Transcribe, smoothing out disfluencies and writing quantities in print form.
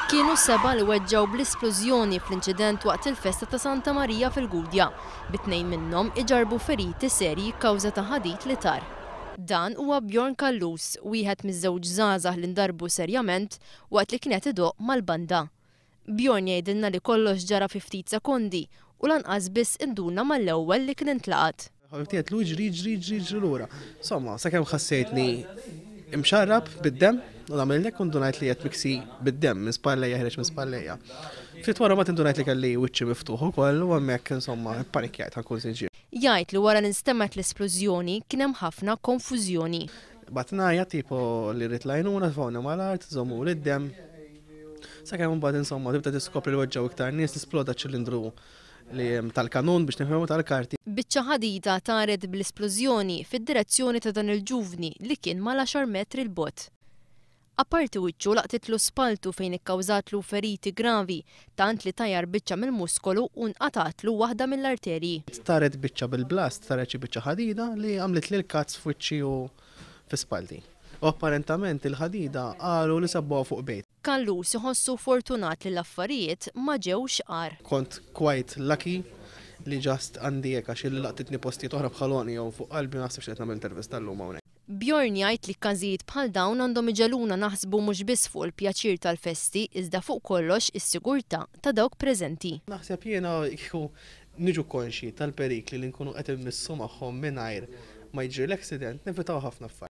Kienu sebgħa li weġġgħu bl-isplużjoni fl-inċident waqt il-festa ta' Santa Marija fil-Gudja, bi tnejn minnhom iġarrbu feriti serji kawża ta' ħadid li tar. Dan huwa Bjorn Callus, wieħed miż-żewġ żgħażagħ li ndarbu serjament waqt li kien qed idoqq mal-banda. Bjorn jgħidilna li kollox ġara fi ftit sekondi u lanqas biss induna mal-ewwel li kien intlaqat. Ħabib tiegħi tlu iġri, iġri, iġri, iġri lura. Insomma, sakemm ħassejtni imxarrab bid-demm, u nagħmel hekk u ndunajt li qed miksi bid-demm minn spallejja ħireġ minn spallejja. Ftit wara mbagħad indunajt li kelli wiċċi miftuħ ukoll u hemmhekk insomma ippanikjajt ħa nkun sinċier. Jgħid li wara li nstemgħet l-isplużjoni kien hemm ħafna konfużjoni. Bgħat ngħajjat tipo li rrid l-għajnuna, tfgħuni mal-art, żommuli d-demm. Sakemm imbagħad insomma tibda tiskopri li weġġgħu iktar nies, sploda ċ-ċilindru li hemm tal-kanun biex nifhmu tal-karti. Biċċa ħadida taret bl-isplużjoni fid-direzzjoni ta' dan il-ġuvni li kien mal-għaxar metri 'l bogħod. Apparti wiċċu laqtitlu spalltu fejn ikkawżatlu feriti gravi tant li tajar biċċa mill-muskolu u nqatgħatlu waħda mill-arterji. Taret biċċa bil-blast, taret xi biċċa ħadida li għamlitli l-cuts f'wiċċi u fi spallti. U apparentament il-ħadida qalu li sabbuha fuq bejt. Callus iħossu fortunat li l-affarijiet ma ġewx agħar. Kont quite lucky li just għandi hekk għax li laqtitni postijiet oħra bħal għonqi jew fuq qalbi ma naħsibx li qed nagħmel intervista llum hawnhekk. Bjorn jgħid li każijiet bħal dawn għandhom iġegħluna naħsbu mhux biss fuq il-pjaċir tal-festi iżda fuq kollox is-sigurtà ta' dawk preżenti. Naħseb jiena kieku niġu konxji tal-perikli li nkunu qed immissu magħhom mingħajr ma jiġri l-accident nevitaw ħafna affarijiet.